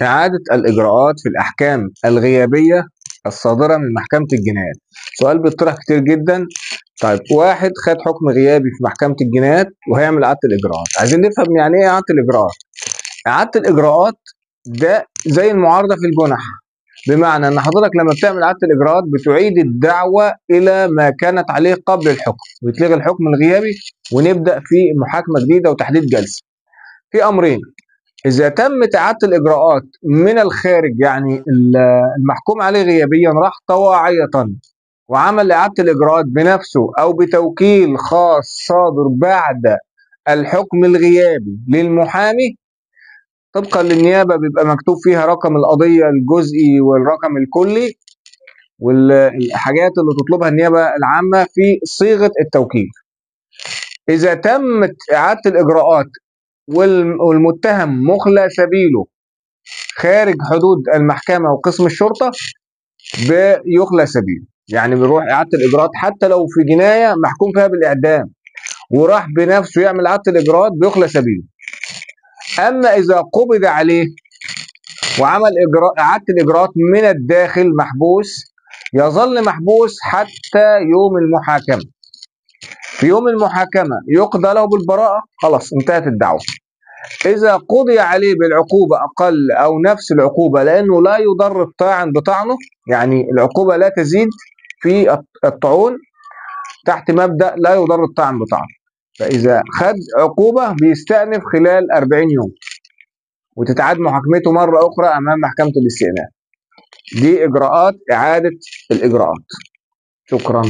إعادة الإجراءات في الأحكام الغيابية الصادرة من محكمة الجنايات. سؤال بيطرح كتير جدا. طيب واحد خد حكم غيابي في محكمة الجنايات وهيعمل إعادة الإجراءات، عايزين نفهم يعني إيه إعادة الإجراءات. إعادة الإجراءات ده زي المعارضة في الجنح، بمعنى إن حضرتك لما بتعمل إعادة الإجراءات بتعيد الدعوة إلى ما كانت عليه قبل الحكم، ويتلغي الحكم الغيابي ونبدأ في محاكمة جديدة وتحديد جلسة. في أمرين: إذا تمت إعادة الإجراءات من الخارج، يعني المحكوم عليه غيابيا راح طواعية وعمل إعادة الإجراءات بنفسه أو بتوكيل خاص صادر بعد الحكم الغيابي للمحامي، طبقا للنيابة بيبقى مكتوب فيها رقم القضية الجزئي والرقم الكلي والحاجات اللي تطلبها النيابة العامة في صيغة التوكيل. إذا تمت إعادة الإجراءات والمتهم مخلى سبيله خارج حدود المحكمة وقسم الشرطة بيخلى سبيله، يعني بيروح إعادة الإجراءات حتى لو في جناية محكوم فيها بالإعدام وراح بنفسه يعمل إعادة الإجراءات بيخلى سبيله. أما إذا قبض عليه وعمل إعادة الإجراءات من الداخل محبوس، يظل محبوس حتى يوم المحاكمة. في يوم المحاكمة يقضى له بالبراءة، خلاص انتهت الدعوة. إذا قضي عليه بالعقوبة أقل أو نفس العقوبة، لأنه لا يضر الطاعن بطعنه، يعني العقوبة لا تزيد في الطعون تحت مبدأ لا يضر الطاعن بطعنه، فإذا خد عقوبة بيستأنف خلال 40 يوم وتتعاد محاكمته مرة أخرى أمام محكمة الاستئناف. دي إجراءات إعادة الإجراءات. شكرا.